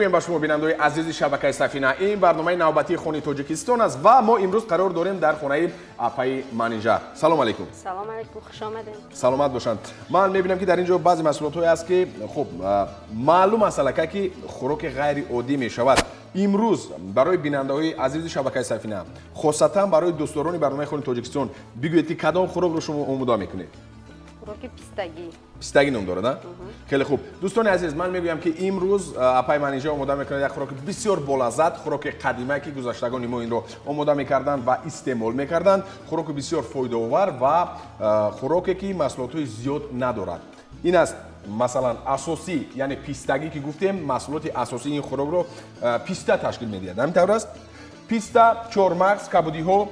Мегӯем ба шумо, бинандаои азизи шабакаи Сафина, ин барномаи навбатии Хони Тоҷикистон аст ва мо имрӯз қарор дорем дар хонаи апаи Манижа. Салом алейкум. Салом алейкум, хуш омадед. Саломат бошанд. Ман мебинам, ки дар ин ҷо баъзе маҳсулотҳое аст, ки хуб, маълум аст аллакай, ки хӯроки ғайриоддӣ мешавад. Имрӯз барои бинандаҳои азизи шабакаи Сафина, хосатан барои дӯстдорони барномаи Хони Тоҷикистон, бигӯед, ки кадом хӯрокро шумо омода мекунед? Хӯроки пистагӣ. Пистагӣ ном дорад, а? Хеле хуб. Дӯстони азиз, ман мегӯям, ки имрӯз апаи Манижа омода мекунад як хӯроки бисёр болаззат, хӯроки қадима, ки гузаштагони мо инро омода мекарданд ва истеъмол мекарданд, хӯроки бисёр фоидаовар ва хӯроке, ки маҳсулотҳои зиёд надорад. Ин аст, масалан, асосӣ, яъне пистагӣ ки гуфтем, маҳсулоти асосии ин хӯрокро писта ташкил медиҳад. Ҳамин тавр аст? Писта, чормағз, кабудиҳо,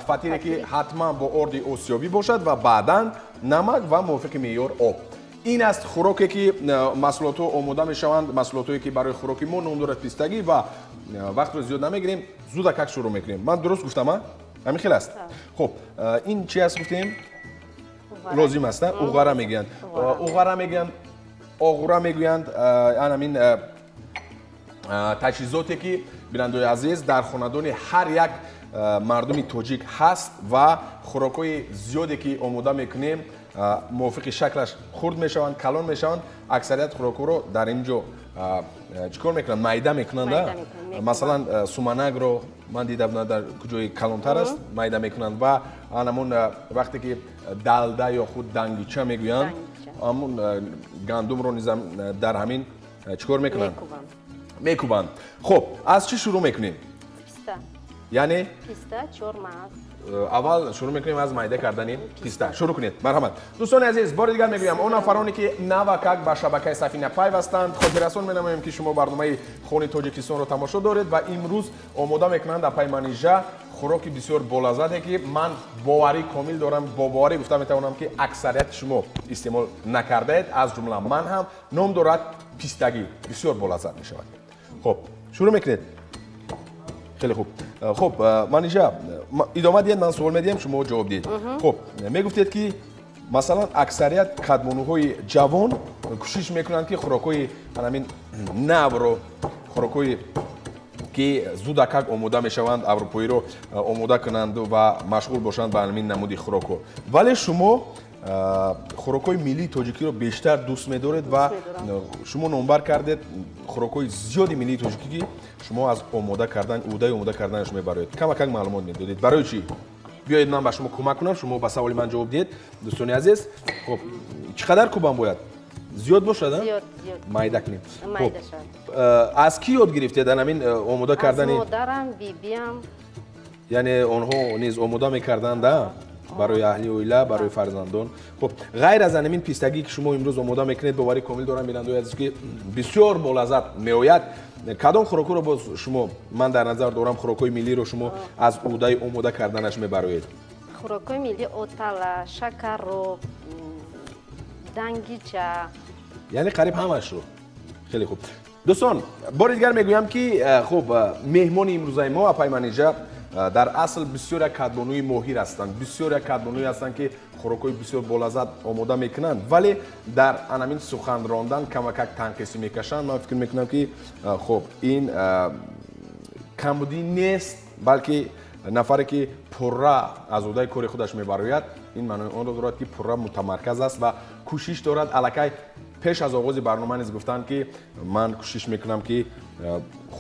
фатире, ки ҳатман бо орди осиёбӣ бошад, ва баъдан намак ва мувофиқи меъёр об. Ин аст хӯроке, ки маҳсулотҳо омода мешаванд, маҳсулотҳое, ки барои хӯроки мо ном дорад пистагӣ. Ва вақтро зиёд намегирем, зудакак шурӯъ мекунем. Ман дуруст гуфтам, а? Ҳамин хел аст? Хуб, ин чи аст, гуфтем, лозим аст? Уғара мегӯянд, уғара мегӯянд, оғура мегӯянд. Анамин таҷҳизоте, ки, бинандои азиз, дар хонадони ҳар як мардуми тоҷик ҳаст ва хӯрокҳои зиёде, ки омода мекунем, мувофиқи шаклаш хурд мешаванд, калон мешаванд. Аксарият хӯрокҳоро дар ин ҷо чӣ кор мекунанд? Майда мекунанд. Масалан, суманакро ман дида будам, дар куҷои калонтар аст, майда мекунанд. Ва анамон вақте ки далда ё худ дангича мегӯянд, ҳамун гандумро низам дар ҳамин чӣ кор мекунанд? Мекубанд. Хуб, аз чӣ шурӯъ мекунем? Яъне писта, чормағз. Аввал шурӯъ мекунем аз майда кардани писта. Шурӯъ кунед, марҳамат. Дӯстони азиз, бори дигар мегӯям, он нафароне, ки навакак ба шабакаи Сафина пайвастанд, хотиррасон менамоем, ки шумо барномаи Хони Тоҷикистонро тамошо доред ва имрӯз омода мекунанд апаи Манижа хӯроки бисёр болаззате, ки ман боварӣ комил дорам, бо боварӣ гуфта метавонам, ки аксарияти шумо истеъмол накардаед, аз ҷумла ман ҳам. Ном дорад пистагӣ, бисёр болаззат мешавад. Хуб, шурӯъ мекунед. Хеле хуб. Хуб, Манижа, идома диҳед, ман суол медиҳам, шумо ҷавоб диҳед. Хуб, мегуфтед, ки масалан, аксарият кадбонуҳои ҷавон кӯшиш мекунанд, ки хӯрокҳои ҳамин навро, хӯрокҳои, ки зудакак омода мешаванд, аврупоиро омода кунанд ва машғул бошанд ба ҳамин намуди хӯрокҳо. Вале шумо хӯрокҳои миллии тоҷикиро бештар дӯст медоред ва шумо номбар кардед хӯрокҳои зиёди миллии тоҷикӣ, ки шумо аз омода кардан, ӯҳдаи омода карданаш мебароед. Камакак маълумот медодед, барои чӣ? Биёед, ман ба шумо кӯмак кунам, шумо ба саволи ман ҷавоб диҳед. Дӯстони азиз, хуб, чӣ қадар кӯбам бояд? Зиёд бошад? Майда кунем. Аз кӣ ёд гирифтед ҳамин омода кардани? Модарам, бибиам. Яъне онҳо низ омода мекарданд барои аҳли оила, барои фарзандон. Хуб, ғайр аз ҳамин пистагӣ, ки шумо имрӯз омода мекунед, боварӣ комил дорам, бинандаои азиз, ки бисёр болаззат меояд, кадом хӯрокҳоро боз шумо, ман дар назар дорам хӯрокҳои миллиро, шумо аз ӯҳдаи омода карданаш мебароед? Хӯрокҳои миллӣ: отала, шакароб, дангича. Яъне қариб ҳамашро. Хеле хуб. Дӯстон, бори дигар мегӯям, ки хуб, меҳмони имрӯзаи мо апаи Манижа дар асл бисёр як кадбонуи моҳир ҳастанд, бисёр як кадбонуе ҳастанд, ки хӯрокҳои бисёр болаззат омода мекунанд, вале дар анамин сухан рондан камакак танқисӣ мекашанд. Ман фикр мекунам, ки хуб, ин камбудӣ нест, балки нафаре, ки пурра аз ӯҳдаи кори худаш мебарояд, ин маънои онро дорад, ки пурра мутамарказ аст ва кӯшиш дорад. Аллакай пеш аз оғози барнома низ гуфтанд, ки ман кӯшиш мекунам, ки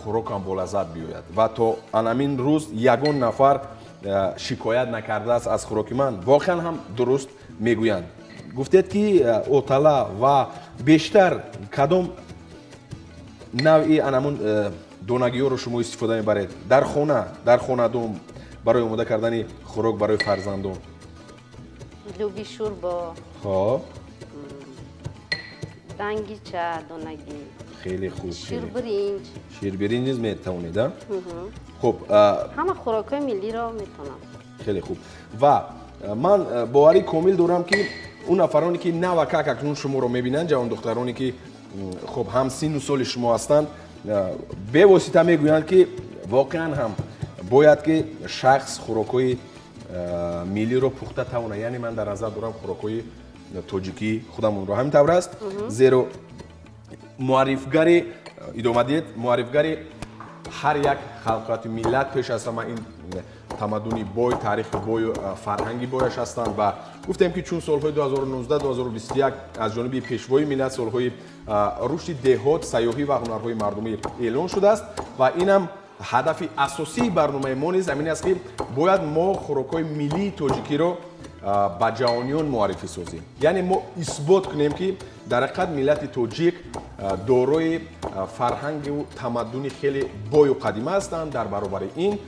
хӯрокам болаззат биёяд ва то анамин рӯз ягон нафар шикоят накардааст аз хӯроки ман. Воқеан ҳам дуруст мегӯянд. Гуфтед, ки отала ва бештар кадом навъи анамун донагиҳоро шумо истифода мебаред дар хона, дар хонадон, барои омода кардани хӯрок барои фарзандон? Лӯби шӯрбо. Хоб. Дангича донагӣ. Хеле хуб. Ширбиринҷ. Ширбиринҷ низ метавонед, а? Хуб. Ҳама хӯрокҳои миллиро метавонам. Хеле хуб. Ва ман боварӣ комил дорам, ки он нафароне, ки навакак акнун шуморо мебинанд, ҷавондухтароне, ки хуб, ҳам синну соли шумо ҳастанд, бевосита мегӯянд, ки воқеан ҳам бояд, ки шахс хӯрокҳои миллиро пухта тавонад. Яъне ман дар назар дорам хӯрокҳои тоҷикии худамонро. Ҳамин тавр аст? Зеро муаррифгари Идома диҳед. Муаррифгари ҳар як халқияти миллат пеш аз ҳама ин тамаддуни бой, таърихи бою фарҳанги бояш ҳастанд ва гуфтем ки чун солҳои 2019-2021 аз ҷониби пешвои миллат солҳои рушди деҳот, сайёҳӣ ва ҳунарҳои мардумӣ эълон шудааст ва инам ҳадафи асосии барномаи мо низ ҳамин аст, ки бояд мо хӯрокҳои миллии тоҷикиро ба ҷаҳониён муаррифӣ созем. Яъне мо исбот кунем, ки дар ҳақиқат миллати тоҷик дорои фарҳангу тамаддуни хеле бою қадима ҳастанд. Дар баробари ин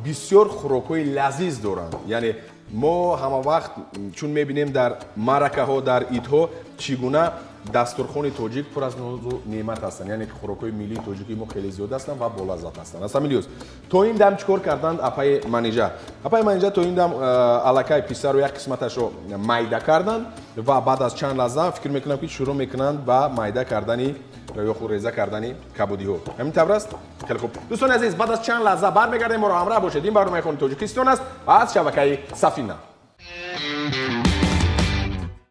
бисёр хӯрокҳои лазиз доранд. Яъне мо ҳама вақт чун мебинем дар маъракаҳо, дар идҳо чӣ гуна дастурхони тоҷик пур аз нозу неъмат ҳастанд. Яъне ки хӯрокҳои миллии тоҷикии мо хеле зиёд ҳастанд ва болаззат ҳастанд. Аз ҳамин лиҳоз то ин дам чӣ кор карданд апаи Манижа? Апаи Манижа то ин дам аллакай пистаро як қисматашро майда карданд ва баъд аз чанд лаҳза фикр мекунам, ки шурӯъ мекунанд ба майда кардани ё худ реза кардани кабудиҳо. Ҳамин тавр аст? Хеле хуб. Дӯстони азиз, баъд аз чанд лаҳза бармегардем, моро ҳамроҳ бошед. Ин барномаи Хони Тоҷикистон аст аз шабакаи Сафина.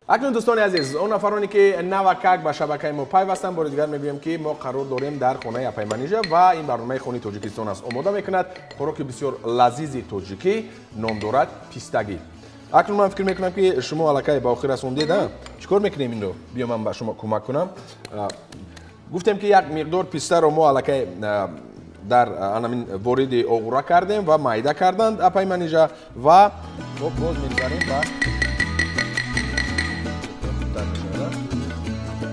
Акнун дӯстони азиз, он нафароне ки навакак ба шабакаи мо пайвастанд, бори дигар мегӯем, ки мо қарор дорем дар хонаи апаи Манижа ва ин барномаи Хони Тоҷикистон аст. Омода мекунад хӯроки бисёр лазизи тоҷикӣ, ном дорад пистагӣ. Акнун ман фикр мекунам, ки шумо аллакай ба охир расондед. Чӣ кор мекунем инро? Биё ман ба шумо кӯмак кунам. Гуфтем, ки як миқдор пистаро мо аллакай дар анамин вориди оғура кардем ва майда карданд апаи Манижа ва боз мегузарем ба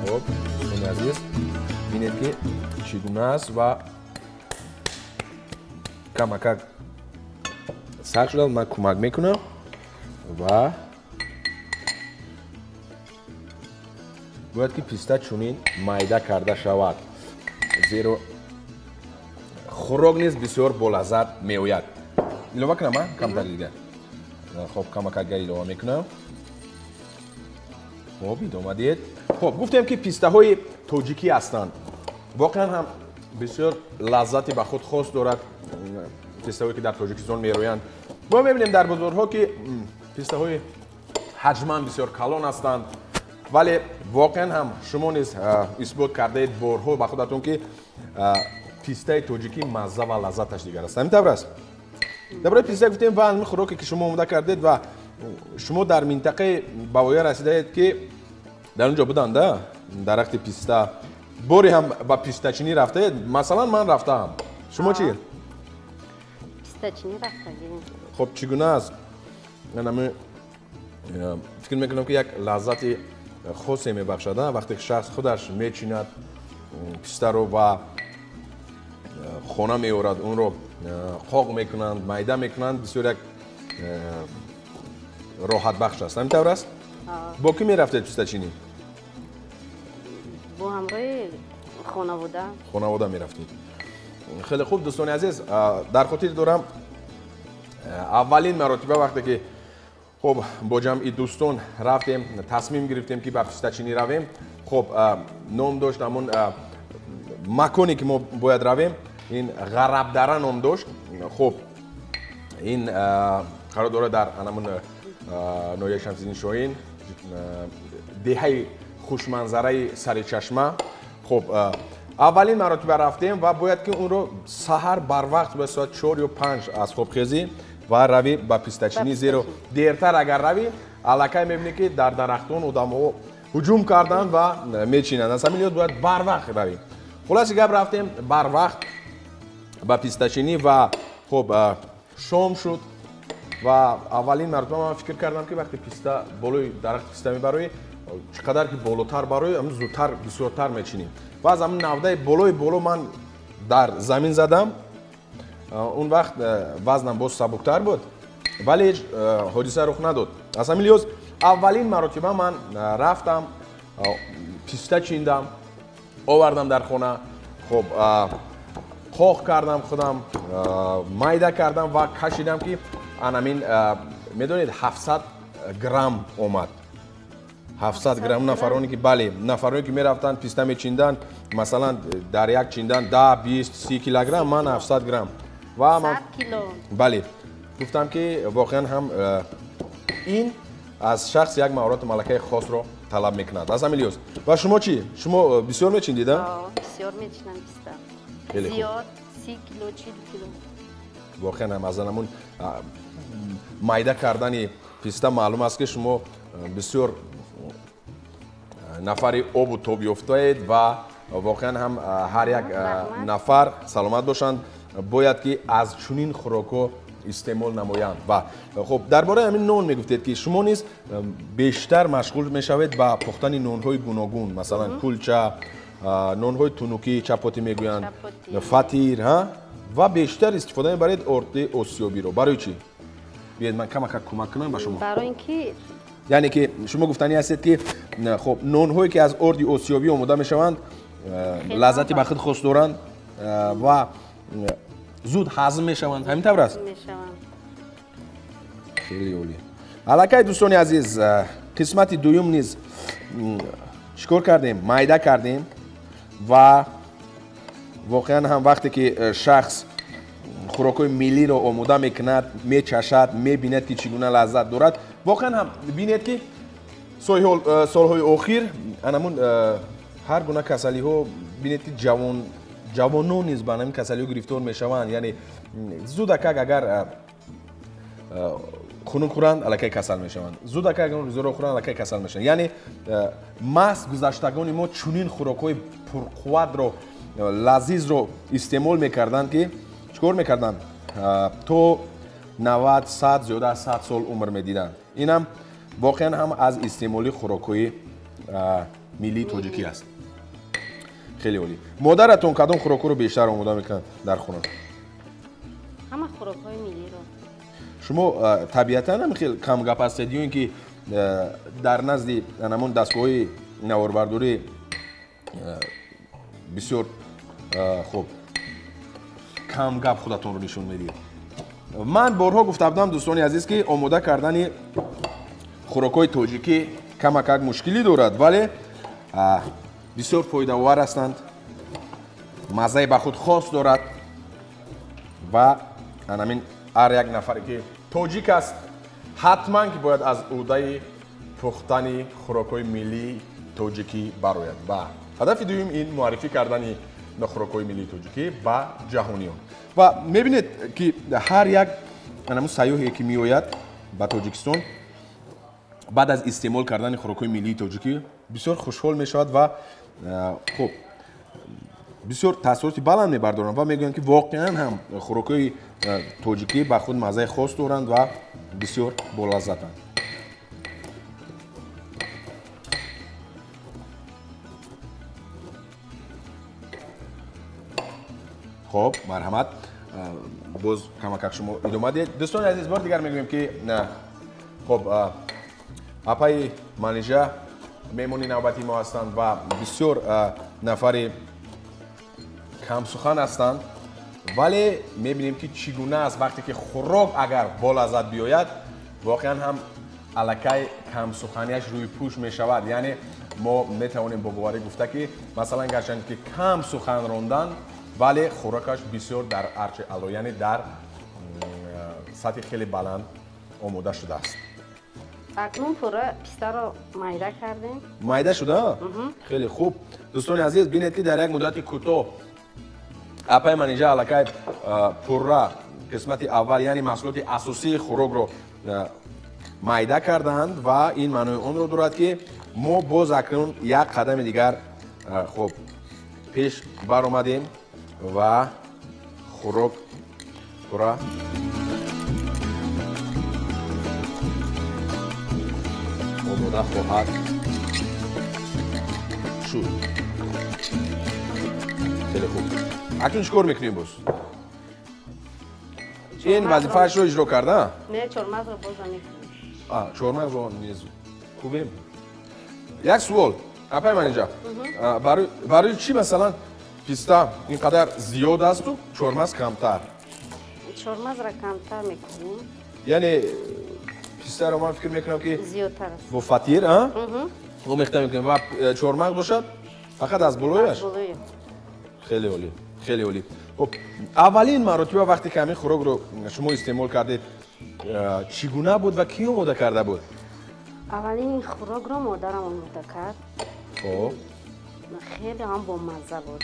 хоб. Дӯстони азиз, бинед, ки чӣ гуна аст ва камакак сахт шудад. Ман кӯмак мекунам ва бояд ки писта чунин майда карда шавад, зеро хӯрок низ бисёр болаззат меояд. Илова кунам камтари дигар? Хоб, камакак илова мекунам. Хоб, идома диҳед. Хоб, гуфтем, ки пистаҳои тоҷикӣ ҳастанд. Воқеан ҳам бисёр лаззати ба худ хос дорад пистаҳое, ки дар Тоҷикистон мероянд. Мо мебинем дар бозорҳо, ки пистаҳои ҳаҷман бисёр калон ҳастанд, вале воқеан ҳам шумо низ исбот кардаед борҳо ба худатон, ки пистаи тоҷикӣ мазза ва лаззаташ дигар аст. Ҳамин тавр аст? Дар бораи писта гуфтем ва ҳамин хӯроке, ки шумо омода кардед ва шумо дар минтақаи ба воя расидаед, ки дар он ҷо буданд дарахти писта. Боре ҳам ба пистачинӣ рафтаед? Масалан, ман рафтаам. Шумо чӣ? Пистачинӣ рафтагем. Хоб, чӣ гуна аст? Фикр мекунам, ки як лаззати хосе мебахшад, вақте ки шахс худаш мечинад пистаро ва хона меорад, онро қоқ мекунанд, майда мекунанд, бисёр як роҳатбахш аст. Ҳамин тавр аст? Бо кӣ мерафтед пистачинӣ? Бо ҳамроҳи хонавода. Хонавода мерафтед. Хеле хуб, дӯстони азиз, дар хотир дорам аввалин маротиба вақте ки хоб бо ҷамъи дӯстон рафтем, тасмим гирифтем, ки ба пистачинӣ равем. Хоб, ном дошт ҳамон маконе, ки мо бояд равем, ин Ғарабдара ном дошт. Хоб, ин қарор дорад дар анамон ноҳияи Шамсиддин Шоҳин, деҳаи хушманзараи Саричашма. Хоб, аввалин маротиба рафтем ва бояд ки онро саҳар барвақт ба соат 4 ё 5 аз хобхезӣ ва равӣ ба пистачинӣ, зеро дертар агар равӣ, аллакай мебинӣ, ки дар дарахтон одамҳо ҳуҷум карданд ва мечинанд. Аз ҳамин лиҳоз бояд барвақт равӣ. Хулоси гап, рафтем барвақт ба пистачинӣ ва хоб шом шуд ва аввалин маротиба ман фикр кардам, ки вақте писта болои дарахти писта мебароӣ, чӣ қадар ки болотар барои, ҳамин зудтар бисёртар мечинӣ. Ва аз ҳамин навдаи болои боло ман дар замин задам. Он вақт вазнам боз сабуктар буд, вале ҳеҷ ҳодиса рух надод. Аз ҳамин лиҳоз аввалин маротиба ман рафтам, писта чиндам, овардам дар хона. Хоб, қоқ кардам, худам майда кардам ва кашидам, ки анамин медонед, 700 грамм омад. 700 грамм. Нафароне ки, бале, нафароне ки мерафтанд писта мечинданд, масалан, дар як чиндан 10, 20, 30 килограмм, ман 700 грамм. Ва ман, бале, гуфтам, ки воқеан ҳам ин аз шахс як маҳорату малакаи хосро талаб мекунад. Аз ҳамин лиҳоз ва шумо чӣ? Шумо бисёр мечиндед, а? Бисёр мечинам писта. Зиёд, 30 кило, 40 кило. Воқеан ҳам аз ҳамон майда кардани писта маълум аст, ки шумо бисёр нафари обу тоб ёфтаед ва воқеан ҳам ҳар як нафар саломат бошанд, бояд ки аз чунин хӯрокҳо истеъмол намоянд. Ва хуб, дар бораи ҳамин нон мегуфтед, ки шумо низ бештар машғул мешавед ба пухтани нонҳои гуногун, масалан кулча, нонҳои тунукӣ, чапотӣ мегӯянд, фатир, ва бештар истифода мебаред орди осиёбиро. Барои чӣ? Биёед ман камакак кӯмак кунам ба шумо. Барои ин ки яъне ки шумо гуфтанӣ ҳастед, ки хуб, нонҳое ки аз орди осиёбӣ омода мешаванд, лаззати ба худ хос доранд ва зуд ҳазм мешаванд. Ҳамин тавр аст? Хеле олӣ. Аллакай дӯстони азиз, қисмати дуюм низ чӣ кор кардем? Майда кардем ва воқеан ҳам вақте ки шахс хӯрокҳои миллиро омода мекунад, мечашад, мебинад, ки чӣ гуна лаззат дорад. Воқеан ҳам бинед, ки солҳои охир анамун ҳар гуна касалиҳо, бинед, ки ҷавонон низ ба ҳамин касалиҳо гирифтор мешаванд. Яъне зудакак агар хунук хӯранд, аллакай касал мешаванд. Зудакак агар ғизоро хӯранд, аллакай касал мешаванд. Яъне маҳз гузаштагони мо чунин хӯрокҳои пурқувватро, лазизро истеъмол мекарданд, ки чӣ кор мекарданд? То 90, 100, зиёда аз 100 сол умр медиданд. Инам воқеан ҳам аз истеъмоли хӯрокҳои миллии тоҷикӣ аст. Хеле олӣ. Модаратон кадом хӯрокҳоро бештар омода мекунад дар хона? Ҳама хӯрокҳои миллиро. Шумо табиатан ҳам хел камгап ҳастед ё ин ки дар назди ҳамон дастгоҳҳои наворбардорӣ бисёр хуб камгап худатонро нишон медиҳед? Ман борҳо гуфта будам, дӯстони азиз, ки омода кардани хӯрокҳои тоҷикӣ камакак мушкилӣ дорад, вале бисёр фоидаовар ҳастанд, маззаи ба худ хос дорад ва ҳамин ҳар як нафаре ки тоҷик аст, ҳатман ки бояд аз ӯҳдаи пухтани хӯрокҳои миллии тоҷикӣ барояд. Ва ҳадафи дуюм ин муаррифӣ кардани хӯрокҳои миллии тоҷикӣ ба ҷаҳониён. Ва мебинед, ки ҳар як ҳамун сайёҳе ки меояд ба Тоҷикистон, баъд аз истеъмол кардани хӯрокҳои миллии тоҷикӣ бисёр хушҳол мешавад ва хуб бисёр таассуроти баланд мебардоранд ва мегӯянд, ки воқеан ҳам хӯрокҳои тоҷикӣ ба худ маззаи хос доранд ва бисёр болаззатанд. Хуб, марҳамат, боз камакак шумо идома диҳед. Дӯстони азиз, бор дигар мегӯем, ки хуб, апаи Манижа меҳмони навбати мо ҳастанд ва бисёр нафари камсухан ҳастанд, вале мебинем, ки чӣ гуна аст вақте ки хӯрок агар болаззат биёяд, воқеан ҳам аллакай камсуханияш рӯи пӯш мешавад. Яъне мо метавонем бо боварӣ гуфта, ки масалан гарчанд ки кам сухан рондан, вале хӯрокаш бисёр дар арчи аъло, яъне дар сатҳи хеле баланд омода шудааст. Акнун пурра пистаро майда кардем. Майда шуда? Хеле хуб. Дӯстони азиз, бинед, ки дар як муддати кӯтоҳ апаи Манижа аллакай пурра қисмати аввал, яъне маҳсулоти асосии хӯрокро майда карданд ва ин маънои онро дорад, ки мо боз акнун як қадами дигар хуб пеш баромадем ва хӯрок пурра омода хоҳад шуд. Хеле хуб. Акнун чӣ кор мекунем боз? Ин вазифаашро иҷро карда? Не, чормағзро боз мекунем. Чормағзро низ кӯбем. Як суол, апаи Манижа, барои чӣ масалан писта ин қадар зиёд асту чормағз камтар? Чормағзро камтар мекунем. Яъне пистаро ман фикр мекунам, ки зиёдтар аст. Бо фатир, омехта мекунем ва чормағз бошад фақат аз болояш? Хеле олӣ, хеле олӣ. Хуб, аввалин маротиба вақте ки ҳамин хӯрокро шумо истеъмол кардед, чӣ гуна буд ва кӣ омода карда буд? Аввалин хӯрокро модарам омода кард. Хуб. Хеле ҳам бомазза буд.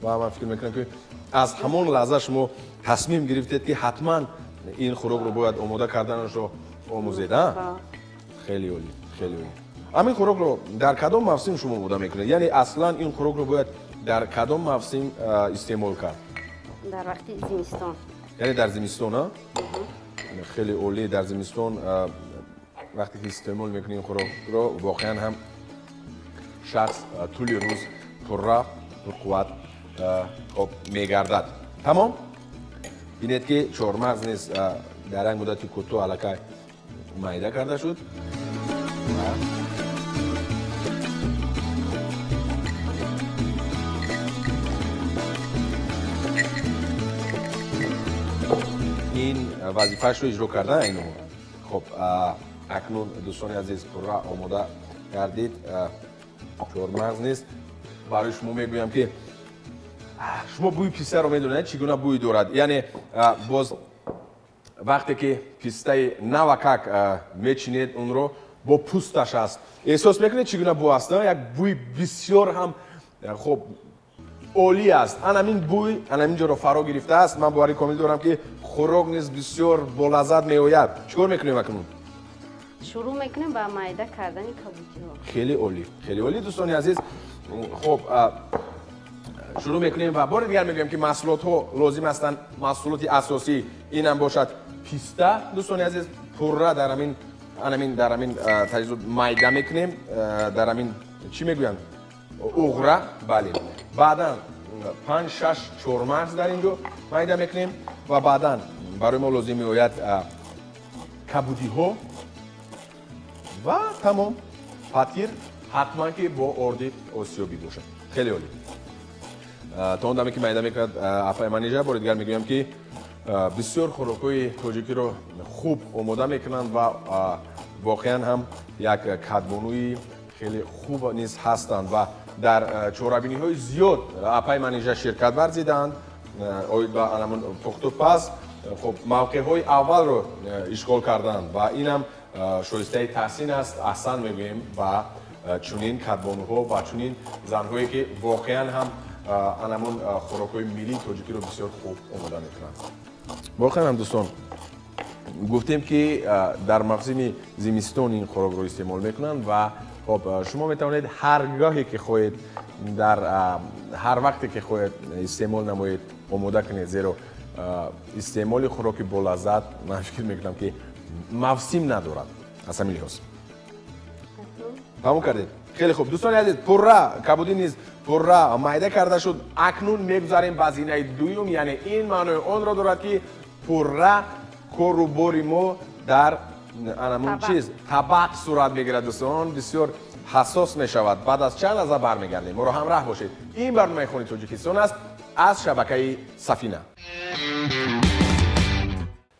Ва ман фикр мекунам, ки аз ҳамон лаҳза шумо тасмим гирифтед, ки ҳатман ин хӯрокро бояд омода карданашро омӯзед, а? Хеле олӣ, хеле олӣ. Ҳамин хӯрокро дар кадом мавсим шумо омода мекунед? Яъне аслан ин хӯрокро бояд дар кадом мавсим истеъмол кард? Дар вақти зимистон. Яъне дар зимистон, а? Хеле олӣ. Дар зимистон вақте ки истеъмол мекунед ин хӯрокро, воқеан ҳам шахс тӯли рӯз пурра, пурқувват хоб мегардад. Тамом? Бинед, ки чормағз низ дар як муддати кӯтоҳ аллакай майда карда шуд. Ин вазифаашро иҷро карда айно. Хоб, акнун, дӯстони азиз, пурра омода гардид чормағз низ. Барои шумо мегӯям, ки шумо бӯи пистаро медонед, чӣ гуна бӯй дорад. Яъне боз вақте ки пистаи навакак мечинед, онро бо пӯсташ аст, эҳсос мекунед, чӣ гуна бӯ аст. Як бӯи бисёр ҳам хоб олӣ аст. Анамин бӯй анамин ҷоро фаро гирифтааст. Ман боварӣ комил дорам, ки хӯрок низ бисёр болаззат меояд. Чӣ кор мекунем акнун? Шурӯъ мекунем ба майда кардани кабудиҳо. Хеле олӣ, хеле олӣ, дӯстони азиз. Хоб, шурӯъ мекунем ва бори дигар мегӯем, ки маҳсулотҳо лозим ҳастанд. Маҳсулоти асосӣ инам бошад писта, дӯстони азиз, пурра дар ҳамин анамин дар ҳамин таҷҳизот майда мекунем, дар ҳамин чӣ мегӯянд, уғра, бале. Баъдан 5-6 чормағз дар ин ҷо майда мекунем ва баъдан барои мо лозим меояд кабудиҳо ва тамом. Фатир ҳатман ки бо орди осиёбӣ бошад. Хеле олӣ. То он даме ки майда мекунад апаи Манижа, бори дигар мегӯям, ки бисёр хӯрокҳои тоҷикиро хуб омода мекунанд ва воқеан ҳам як кадбонуи хеле хуб низ ҳастанд ва дар чорабиниҳои зиёд апаи Манижа ширкат варзидаанд оид ба анамун пухтупаз. Хуб, мавқеъҳои аввалро ишғол карданд ва инам шоистаи таҳсин аст. Аҳсан мегӯем ба чунин кадбонуҳо ва чунин занҳое, ки воқеан ҳам анамун хӯрокҳои миллии тоҷикиро бисёр хуб омода мекунанд. Воқеан ҳам, дӯстон, гуфтем, ки дар мавсими зимистон ин хӯрокро истеъмол мекунанд ва хоб, шумо метавонед ҳар гоҳе ки хоҳед, дар ҳар вақте ки хоҳед истеъмол намоед, омода кунед, зеро истеъмоли хӯроки болаззат, ман фикр мекунам, ки мавсим надорад. Аз ҳамин лиҳоз тамом кардед. Хеле хуб, дӯстони азиз, пурра кабудӣ низ пурра майда карда шуд. Акнун мегузарем ба зинаи дуюм, яъне ин маънои онро дорад, ки пурра кору бори мо дар анамун чиз табақ сурат мегирад. Дӯстон, бисёр ҳассос мешавад. Баъд аз чанд лаҳза бармегардем, моро ҳамраҳ бошед. Ин барномаи Хони Тоҷикистон аст аз шабакаи Сафина.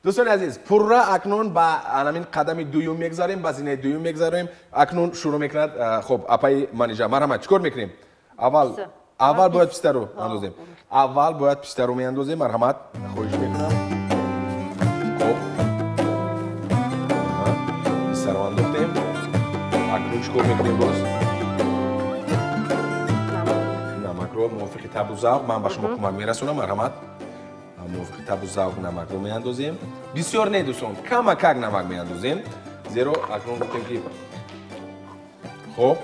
Дӯстони азиз, пурра акнун ба анамин қадами дуюм мегзарем, ба зинаи дуюм мегзарем. Акнун шурӯъ мекунад хоб апаи Манижа. Марҳамат, чӣ кор мекунем? Аввал бояд пистаро андозем. Аввал бояд пистаро меандозем. Марҳамат, хоҳиш мекунам. Хоб, пистаро андохтем. Акнун чӣ кор мекунем боз? Намакро мувофиқи табу завқ. Ман ба шумо кӯмак мерасонам. Марҳамат, мувофиқи табу завқ намакро меандозем. Бисёр не, дӯстон, камакак намак меандозем, зеро акнун гуфтем, ки хоб,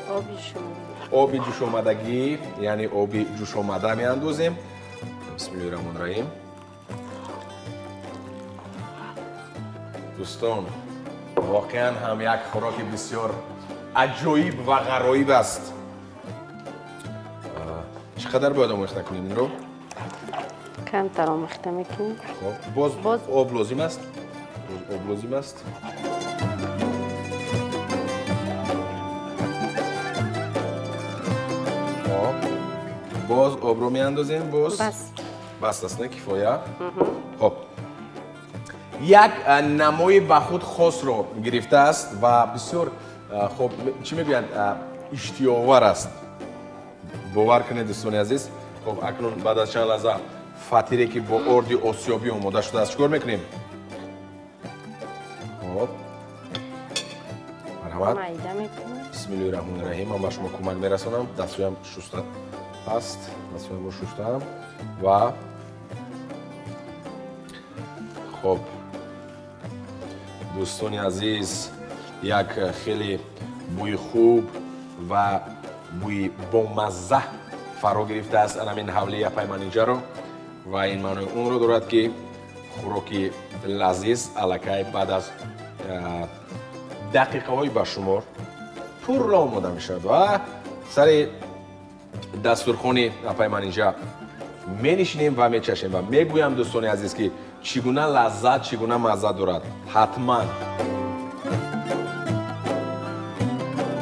оби ҷӯшомадагӣ, яъне оби ҷӯшомада меандозем. Бисмиллоҳи раҳмони раҳим. Дӯстон, воқеан ҳам як хӯроки бисёр аҷоиб ва ғароиб аст. Чӣ қадар бояд омехта кунем инро? Камтар омехта мекунем. Боз об лозим аст, боз об лозим аст. Боз обро меандозем. Боз бас аст, не кифоя. Хоб, як намои ба худ хосро гирифтааст ва бисёр хоб, чӣ мегӯянд, иштиёвар аст. Бовар кунед, дӯстони азиз. Хоб, акнун баъд аз чанд лаҳза фатире, ки бо орди осиёбӣ омода шудааст, чӣ кор мекунем? Хоб, марҳамат. Марҳамат. Майда мекунем. Бисмиллоҳи раҳмони раҳим. Ман ба шумо кӯмак мерасонам. Дастҳоям шуста аст. Дастҳоямро шустаам ва хоб, дӯстони азиз, як хеле бӯи хуб ва бӯи бомазза фаро гирифтааст анамин ҳавлии апаи Манижаро ва ин маънои онро дорад, ки хӯроки лазиз аллакай баъд аз дақиқаҳои ба шумор пурра омода мешавад ва сари дастурхони апаи Манижа менишинем ва мечашем ва мегӯям, дӯстони азиз, ки чӣ гуна лаззат, чӣ гуна мазза дорад. Ҳатман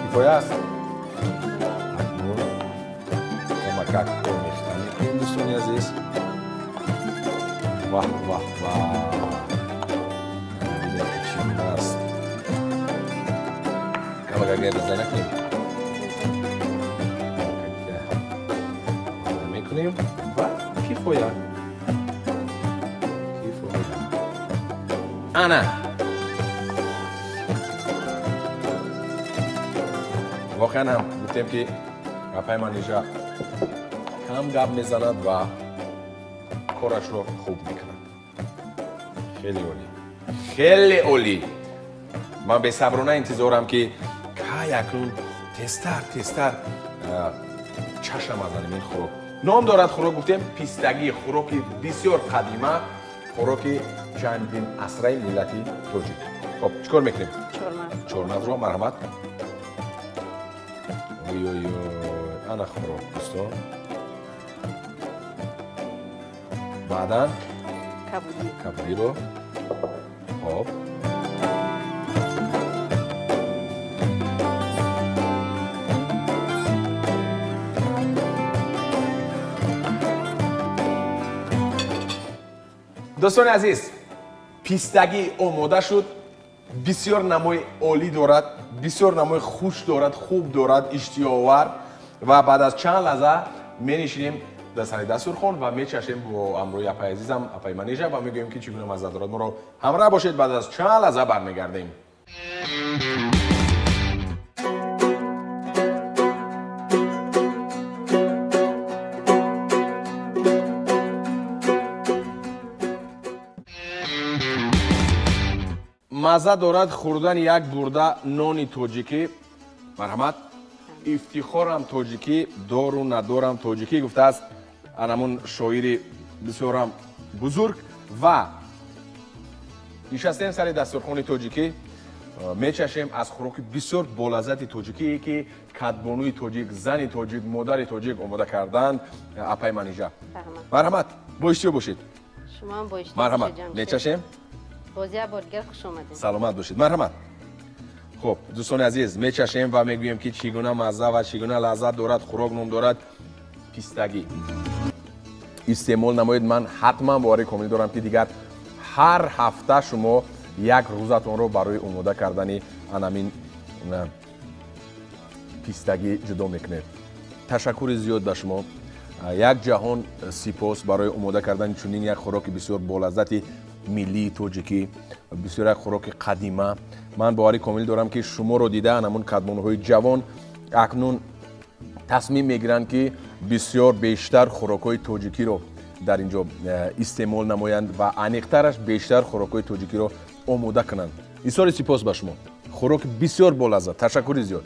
кифоя аст. Акнун камакак омехта мекунем, дӯстони азиз. Ваҳ, ваҳ, ваҳ, бинед ки чӣ гуна аст. Камакак реза накунем, мекунем ва кифоя. Ана воқеан ҳам гуфтем, ки апаи Манижа кам гап мезанад ва корашро хуб мекунад. Хеле олӣ, хеле олӣ. Ман бесаброна интизорам, ки кай акнун тезтар тезтар чашам аз ин хӯрок. Ном дорад хӯрок, гуфтем, пистагӣ, хӯроки бисёр қадима, хӯроки чандин асраи миллати тоҷик. Хоб, чӣ кор мекунем? Чормағзро, марҳамат. Ой, ой, ой, ана хӯрок, дӯстон. Баъдан кабудиро. Хоб, дӯстони азиз, пистагӣ омода шуд. Бисёр намои олӣ дорад, бисёр намои хуш дорад, хуб дорад, иштиҳоовар. Ва баъд аз чанд лаҳза менишинем дар сари дастурхон ва мечашем бо ҳамроҳи апаи азизам, апаи Манижа, ва мегӯем, ки чӣ гуна мазза дорад. Моро ҳамроҳ бошед, баъд аз чанд лаҳза бармегардем. Мазза дорад хӯрдани як бурда нони тоҷикӣ. Марҳамат. Ифтихорам тоҷикӣ, дору надорам тоҷикӣ, гуфтааст анамун шоири бисёрам бузург. Ва нишастем сари дастурхони тоҷикӣ, мечашем аз хӯроки бисёр болаззати тоҷикие, ки кадбонуи тоҷик, зани тоҷик, модари тоҷик омода карданд, апаи Манижа. Марҳамат, бо иштиҳо бошед. Марҳамат, мечашем. Боз як бор дигар хуш омадед. Саломат бошед. Марҳамат. Хуб, дӯстони азиз, мечашем ва мегӯем, ки чӣ гуна мазза ва чӣ гуна лаззат дорад хӯрок, ном дорад пистагӣ. Истеъмол намоед. Ман ҳатман боварӣ комил дорам, ки дигар ҳар ҳафта шумо як рӯзатонро барои омода кардани анамин пистагӣ ҷудо мекунед. Ташаккури зиёд ба шумо. Як ҷаҳон сипос барои омода кардани чунин як хӯроки бисёр болаззати миллии тоҷикӣ, бисёр як хӯроки қадима. Ман боварӣ комил дорам, ки шуморо дида анамун кадбонуҳои ҷавон акнун тасмим мегиранд, ки бисёр бештар хӯрокҳои тоҷикиро дар ин ҷо истеъмол намоянд ва аниқтараш бештар хӯрокҳои тоҷикиро омода кунанд. Изҳори сипос ба шумо. Хӯроки бисёр болаззат. Ташаккури зиёд.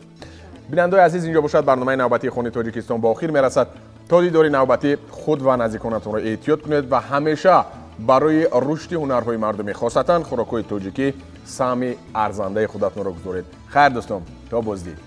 Бинандаои азиз, инҷо бошад барномаи навбатии Хони Тоҷикистон ба охир мерасад. То дидори навбатӣ худ ва наздиконатонро эҳтиёт кунед ва ҳамеша барои рушди ҳунарҳои мардумӣ, хосатан хӯрокҳои тоҷикӣ, саҳми арзандаи худатонро гузоред. Хайр, дӯстон, то боздид.